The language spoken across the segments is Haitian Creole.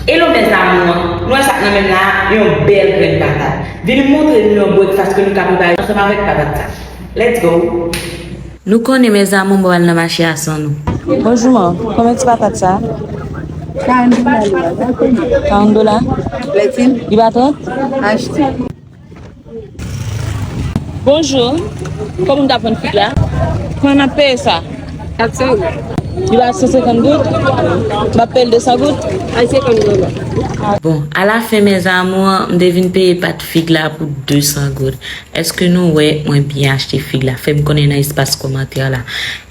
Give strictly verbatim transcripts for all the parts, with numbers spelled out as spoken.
Hello mes amours, nou wè sa k nan men m la, yon bèl grenn patat. Vin m montre nou yon breakfast ke nou ka prepare ansanm avèk patat sa. Let's go! Nou konnen mes amours, mwen pral nan mache a san nou. Bonjou man, konbyen ti patat sa? Karant dola. Karant dola? Lètin? Li pa twòp? Achte. Bonjou. Kòman w ta pran fig la? Kòman n ap peye sa? Kat san goud. Li pa san senkant goud? M ap peye l de san goud? Ay, senkant goud. Bon, alafen mes amours, m te vin peye pat fig la pou de san goud. Èske nou wè mwen byen achte fig la? Fè m konnen nan espas kòmantè la.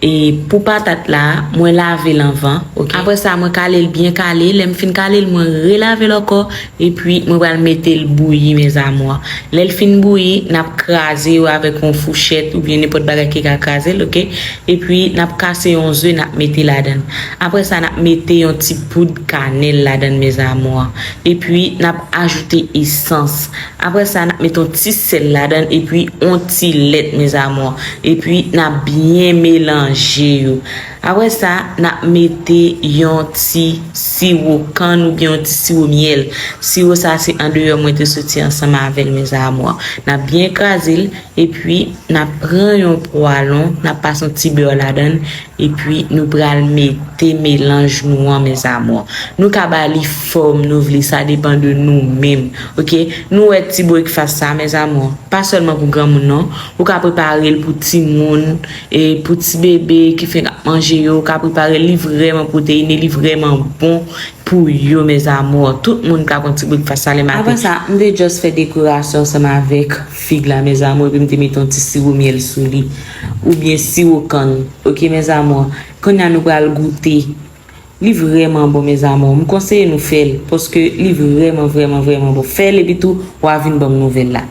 E pou patat la, mwen lave l anvan, oke? Apre sa, mwen kale l byen kale. Lè m fin kale l, mwen relave l ankò. Epi, mwen pral mete l bouyi, mes amours. Lè l fin bouyi, n ap kraze yo avèk yon fouchèt oubyen nenpòt bagay ki ka kraze l, oke? Epi, n ap kase yon ze, n ap mete ladan l. Apre sa, n ap mete yon ti poud kanèl ladan l, mes amours. Epi, n ap ajoute esans. Apre sa, n ap mete yon ti sèl ladan l, epi yon ti lèt, mes amours. Epi, n ap byen melanje yo. Apre sa, n ap mete yon ti siwo kann oubyen yon ti siwo myèl. Siwo sa, se andeyò mwen te soti ansanm avè l, mes amours. N ap byen kraze l, epi n ap pran yon pwalon, n ap pase yon ti bè ladan l, epi nou pral mete melanj nou an, mes amours. Nou ka ba li fòm nou vle, sa depann de nou menm, oke? Nou wè ti breakfast sa, mes amours, pa sèlman pou granmoun non, ou ka prepare l pou timoun, e pou ti bebe ki fenk ap manje yo, ou ka prepare l, li vrèman pwoteyine, li vrèman bon pou yo, mes amours. Tout moun ka pran ti breakfast sa le maten. Apre sa, m te just fè dekorasyon ansanm avèk fig la, mes amours, epi m te mete yon ti siwo myèl sou li, oubyen siwo kann, oke, mes amours? Kounye a nou pral goute. Li vrèman bon, mes amours. M konseye nou fè l, paske li vrèman, vrèman, vrèman bon. Fè l epi tou, w a vin ban m nouvèl la.